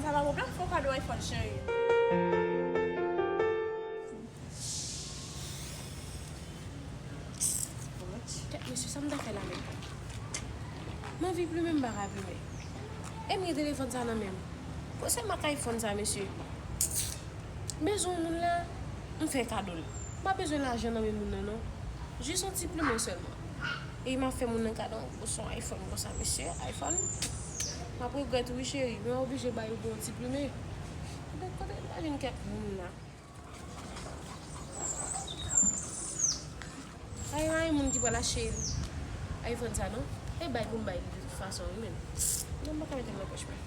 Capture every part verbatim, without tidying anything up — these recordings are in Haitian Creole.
Sa pa pwoblèm, fè w kado iPhone, cheri. Kèt, mesye, sa m ta fè la menm? M anvi plimen, m pa ka plimen. E m gen telefòn sa nan men m. Bon, se mak iPhone sa, mesye. M bezwen yon moun la, m fè kado l. M pa bezwen lajan nan men moun nan, non. Jis yon ti plimen sèlman. E m ap fè moun nan kado yon gwo son iPhone konsa, mesye. iPhone. M ap regrèt wi, cheri, men m oblije ba yo pou yon ti plimen. Kote, kote, imajine kèk moun la. Ay, ay, moun ki pral achte iPhone sa, non? E bay pou m bay li de tout fason, wi, men. Non, m pa ka mete l nan pòch mwen.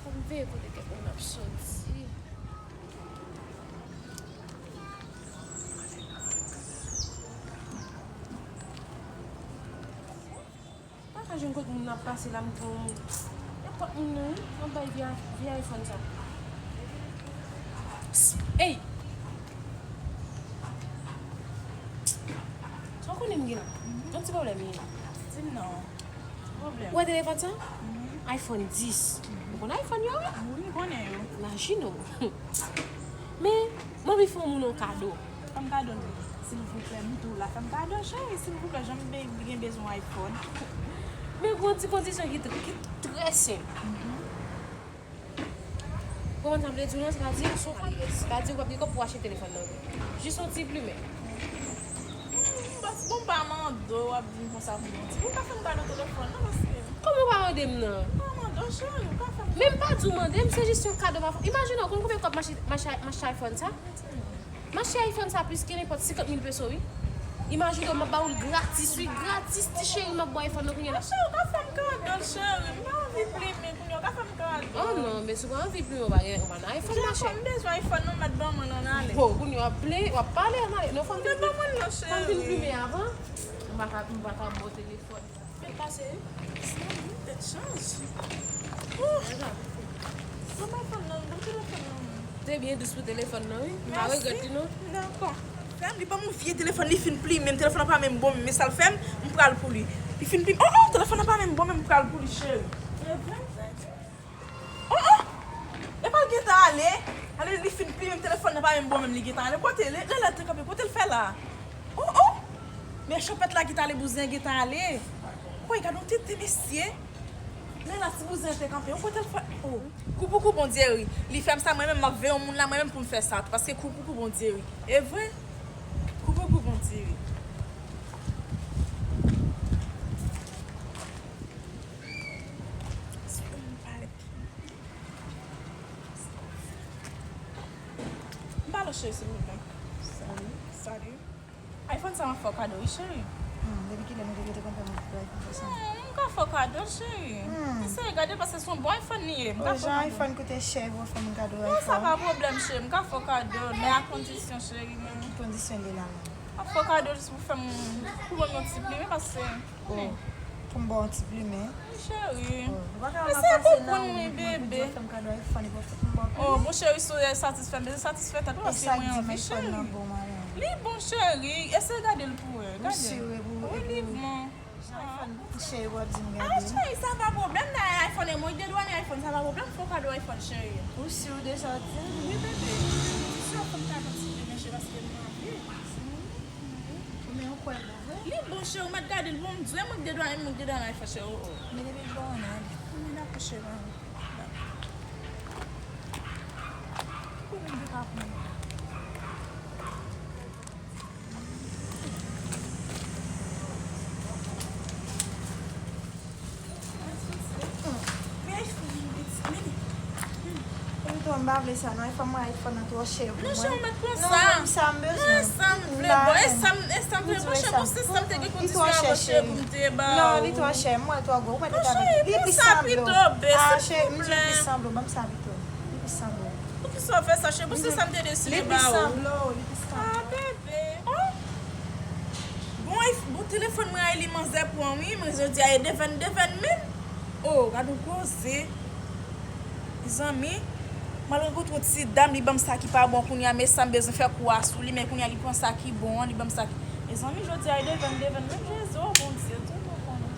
Fò m veye kote kèk moun ap soti. Pa ka jwenn kote moun ap pase la, m pran yon moun. Nenpòt moun nan, wi, m ap bay vye, vye iPhone sa. Ey! Sa w konnen m gen la? Yon ti pwoblèm ye la. Di m non. Pwoblèm. Ou wè telefòn sa? Mhm. iPhone dis. Mhm. Ou konn iPhone yo, wi? Wi, m konnen yo. Imajine w. Men, m anvi fè yon moun yon kado. Fè m kado non. Silvouplè, m tou la. Fè m kado, cheri, silvouplè. Jan m be-, gen bezwen iPhone. Men gon ti kondisyon ki tr-, ki trè senp. Mhm. Ou konprann sa m vle di w lan? Sa di, se yon kado. Sa di, ou p ap gen kòb pou w achte telefòn nan tou. Jis yon ti plimen. Hmm, bòs, bon, m pa mande w, w ap di m konsa pou yon ti. Ou ka fè m kado telefòn nan, paske. Kòman w pa mande m nan? M pa mande w, cheri, ou ka fè m. Men m pa di w mande m, se jis yon kado m ap fè. Imajine w konn konbyen kòb m achte, m achte, m achte iPhone sa? M achte iPhone sa plis ke nenpòt senkant mil peso, wi. Imajine w, m ap ba w l gratis, wi, gratis, ti cheri, m ap ba w iPhone nan kounye a la. Cheri, ou ka fè m kado l, cheri, m pa anvi plimen kounye a, ou ka fè m kado. Oh non, men si w pa anvi plimen, ou pa gen, ou pa nan iPhone, ma chère. M bezwen iPhone, non, mèt ban mwen l, ann ale. Oh, kounye a w ap plenyen, w ap pale, ann ale. Non, fò m vin, fò m vin plimen avan. M pa ka, m pa ka ba w telefòn. Fè pase, wi. Tèt chanje. Ouh. Bon, bay fòn nan, bon telefòn nan. Te byen dous pou telefòn nan, wi. M pa regrèt li, non. Dakò. Fè m, li ban m yon vye telefòn, li fin plimen m, telefòn nan pa menm bon, men sa l fè m, m pral pou li. Li fin plimen, oh, oh, telefòn nan pa menm bon, men m pral pou li, cheri. E vre, vre, vre. Oh, oh! Epa l gentan ale. Ale, li fin plimen m, telefòn nan pa menm bon menm, li gentan ale. Kote l? Lè l te kanpe, kote l fè la? Oh, oh! Men chanpèt la gentan ale, bouzen gentan ale. Woy, gad yon tete, mesye. Lè la, ti bouzen te kanpe, kote l fè? Oh! Kou pou kou, Bondye ri. Li fè m sa, mwen menm, m ap veye yon moun la, mwen menm, pou m fè sa tou. Paske kou pou kou, Bondye ri. E vre? Kou pou kou, Bondye ri. M pa lòche, silvouplè. Salut. Salut. iPhone sa m ap fè w kado, wi, cheri. Hmm, depi kilè nou te kite konpè m ap fè iPhone sa? Hmm, m ka fè w kado, cheri. Hmm. Eseye gade, paske se yon bon iPhone li ye. M ka fè w kado. Jan iPhone koute chè, pou w fè m kado iPhone. Non, sa pa pwoblèm, cheri. M ka fè w kado, men a kondisyon, cheri, men. Ki kondisyon li la menm? M ap fè w kado jis pou fè m, pou ban m yon ti plimen, paske Oh, pou m ba w yon ti plimen. Wi, cheri. Oh, ou pa ka ramasase nan ou, mwen pou di w fè m kado iPhone, ou pa fè m ba w plimen. Oh, bon, cheri, si w satisfè, m bezwen satisfè tèt ou, paske mwen anvi, cheri. Li bon, cheri. Eseye gade l pou wè. Gade l. Wi, li bon. Jan iPhone cheri, w ap di m gade. Ah, cheri, sa pa pwoblèm, nan iPhone, e mwen ki dedwanye iPhone, sa pa pwoblèm, fè w kado iPhone, cheri. Ou si w deja di? Wi, bebe. Si w fè m kado ti plimen, cheri, paske mwen anvi. Ou men ou kwè l bon vre? Li bon, cheri, ou mèt gade l pou m di w, e mwen ki dedwanye, mwen ki dedwanye iPhone, cheri, oh, oh. Men depi l bon, ann ale. Men dakò, cheri, ann ale. Ki kote m te ka pran? Pito, m pa vle sa non, iPhone mwen, iPhone nan twò chè pou mwen. Non, chè, ou mèt pran sa. Non, menm sa m bezwen. Non, e sa m vle, bon, e sa m, e sa m vle, bon, chè, bon, se sa m te gen kondisyon avan, chè, pou m te ba ou. Non, li twò chè, m wè l twò gwo, ou mèt rete avèk li. Li plis sanble w. Ah, chè, m di w plis sanble w, ban m sa pito. Li plis sanble w. Poukisa w fè sa, chè? Bon, se sa m te deside ba ou. Li plis sanble w, li plis sanble w. Ah, bebe. Oh! Bon, bon, telefòn mwen a, li manzè pran, wi, men jodi a, e devenn, devenn menm. Oh, gad yon koze. Mezanmi, m al rankontre yon ti dam, li ban m sa ki pa bon kounye a, men sa m bezwen fè kou a sou li, men kounye a, li pran sa ki bon an, li ban m sa ki. Mezanmi, jodi a, e devenn, devenn menm, Jezi, oh, Bondye, tou bon konnen.